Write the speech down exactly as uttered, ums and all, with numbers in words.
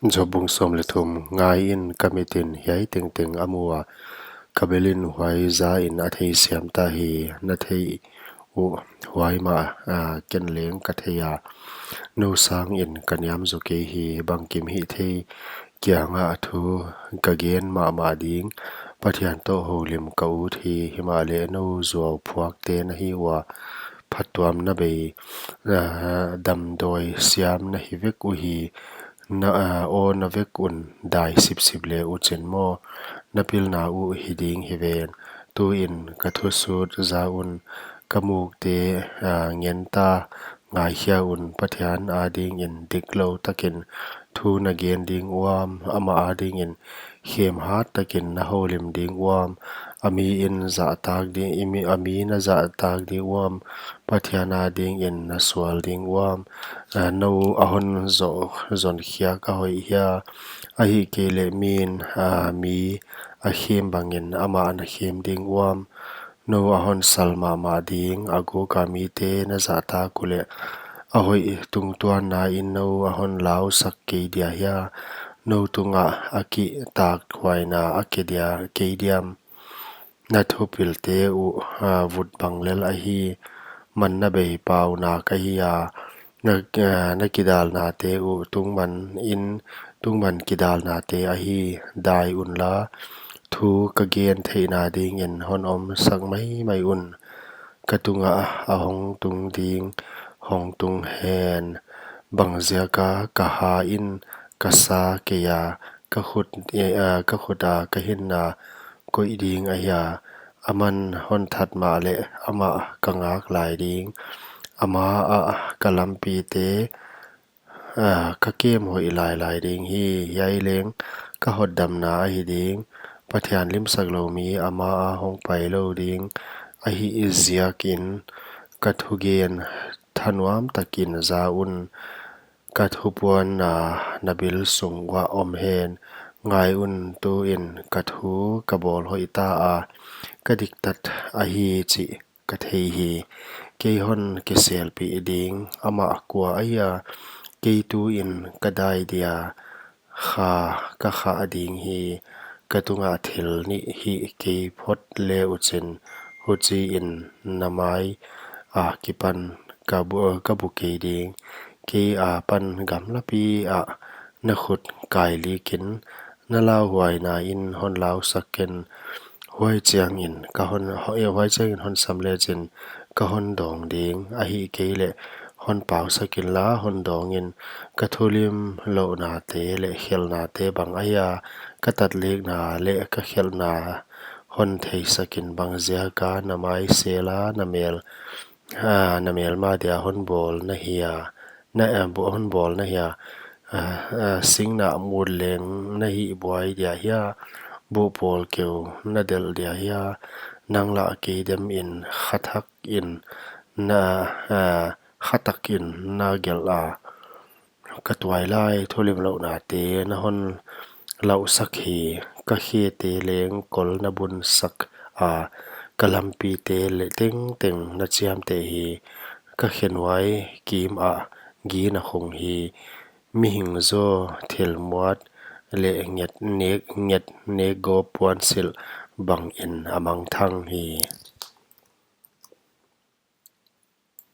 Job bung sawm leh thum. Ngaiin, ka mitin hiai tengteng a mu a, ka belin huai zain a theisiam ta hi. Na theih uh huai mah, a, ken leng ka thei a, nou sangin ka niam zaw kei hi. Bangkim hihthei kiangah thu ka gen mahmah ding, Pathian toh houlim ka ut hi. Himahleh nou zuau phuakte na hi ua, phattuamna bei, a, damdawi siam na hi vek uhi. Na, a, aw na vek un dai sipsip le uchin maw, na pilna uh hi ding hi ven. Tuin ka thusut za un ka mukte, a, ngen ta, ngaikhia un. Pathian adingin diklou takin thu na gen ding uam, amah adingin khemhat takin na houlim ding uam. A miin zahtak ding, i mi, a mi na zahtak ding uam, Pathian adingin na sual ding uam. A, nou a hon zo, zonkhiak a hoih hia? Ahihkeileh miin, a, mi a khem bangin amah na khem ding uam? Nou a hon sal mahmah ding, a guka mite na zahtak uleh, a hoih tungtuannain nou a hon lausak kei dia hia? Nou tungah a kihtakhuaina a ke dia, kei diam? Na thupilte uh, a, vut bang lel ahi, manna bei pau nak ahi a, na, a, na kidalnate uh tungman in, tungman kidalnate ahi. Dai unla, thu ka gen theihna dingin hon omsak maimai un. Ka tungah a hong tung ding, hong tung hen. Bangziaka ka ha in ka sa kei a, ka khut, e, a, ka khuta ka hinna koih ding ahia? Aman hon that mahleh amah ka ngak lai ding. Ama ah ka lampite, a, ka kem hoih lailai ding hi. Hiai leng ka hotdamna ahi ding. Pathian limsak lou mi ama ah hong pai lou ding. Ahihziakin ka thugen thanuam takin za un. Ka thupuanna na bil sung uah om hen. Ngai un, tuin ka thu ka bawl hoih ta a, ka diktat ahi chih ka thei hi. Kei hon kiselpih ding amah kua ahia? Kei tuin ka dai dia, kha ka khah ding hi. Ka tungah thil nih hih kei phot le uchin, huchiin na mai akipan ka bu, ka bu kei ding. Kei apan gamlapi ah na khut kai likin, na lauhuainain hon lausak ken. Huai chiangin ka hon, huai chiangin hon sam lechin ka hon dawng ding. Ahihkeileh hon pausak inla hon dawngin. Ka thulim louhnate leh khelhnate bang ahia? Ka tatlekna leh ka khelhna hon theisakin. Bangziaka na mai sela na mel, a, na melma dia hon bawl na hia? Na, a, bu, hon bawl na hia? A, a, singnah mut leng na hihbuai dia hia? Buh pawl keu na delh dia hia? Nang lah kei demin kha takin na, a, kha takin na gelh a. Ka tuailai thulim louhnate na hon lauhsak hi. Ka khete leng kol na bunsak a, ka lampite leh tengteng na chiamteh hi. Ka khenuai kim ah gi na khung hi. Mihing zaw thil muat leh nget nek, nget nek gawp puansilh bangin a mangthang hi.